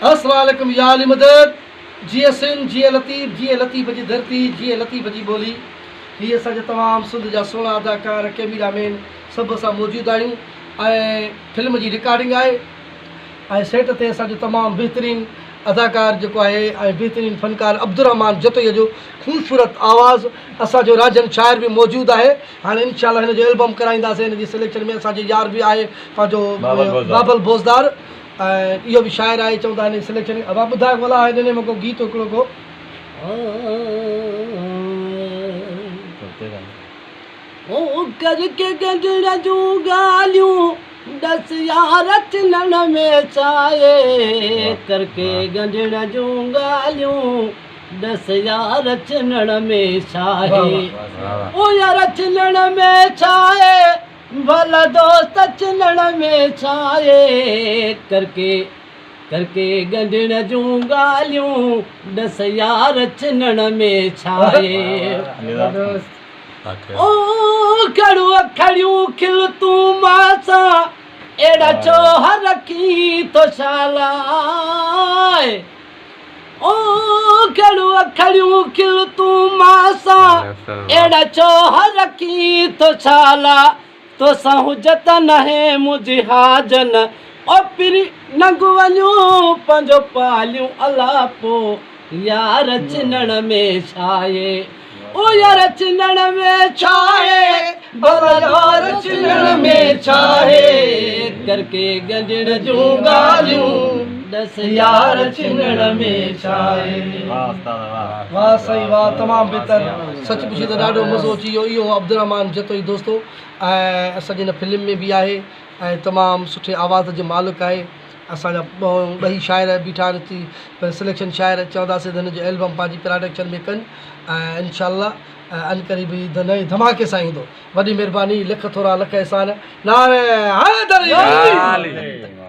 السلام عليڪم يا علي مدد جيئي سنڌ جيئي لطيف جيئي لطيف جي ڌرتي جيئي لطيف جي ٻولي هي اسان جا تمام سنڌ جا سهڻا اداڪار ڪيميرا مين سڀ اسان موجود آهيون ۽ فلم جي رڪارڊنگ آهي ۽ سيٽ تي اسان جو تمام بهترين اداڪار جيڪو آهي ۽ بهترين فنڪار عبدالرحمان جتوئي جو خوبصورت آواز اسان جو رانجهن شاعر به موجود آهي هاڻي انشاء الله هن جو البم ڪرائينداسين هن جي سليڪشن ۾ اسان جو يار به آهي پنهنجو بابل بوزدار ۽ اهو به شاعر آهي چوندا آهن سليڪشن ابا ٻڌاء ڀلا هن ۾ ڪو گيت هڪڙو ڪو. او ڪر ڪي ڳنڍڻ جون ڳالهيون ڏس يار چنڻ ۾ ڇاهي ڪر ڪي ڳنڍڻ جون ڳالهيون ڏس يار چنڻ ۾ ڇاهي او يار چنڻ ۾ ڇاهي ڀلا دوست چنڻ ۾ ڇاهي ڪرڪي ڪرڪي ڳنڍڻ جون ڳالهيون ڏس يار چنڻ ۾ ڇاهي او کڙو کڙيون کل تون مان سان اهڙا ڇو رکين ٿو شالا او کڙو کڙيون کل تون مان سان اهڙا ڇو رکين ٿو شالا توسان حجت ناهي منهنجي حاجن او پرين ننگ وڃون پنهنجو پاليون الا پو يار چنڻ ۾ ڇاهي او يار چنڻ ۾ ڇاهي ڀلا يار چنڻ ۾ ڇاهي ڪرڪي ڳنڍڻ جون ڳالهيون ڏس يار چنڻ ۾ ڇاهي. واھ استاد واھ. واھ سائين واھ تمام بهتر سچ پڇي ته ڏاڍو مزو اچي ويو اهو عبدالرحمان جتوئي دوستو ۽ اسان جي هن فلم ۾ به آهي ۽ تمام سٺي آواز جو مالڪ آهي اسان جا ٻئي شاعر بيٺا آهن اتي پر سليڪشن شاعر چونداسين ته هن جو البم پنهنجي پراڊڪشن ۾ ڪن ۽ انشاء الله عنقريب هي نئين ڌماڪي سان ايندو وڏي مهرباني لک ٿورا لک احسان نعره حيدري.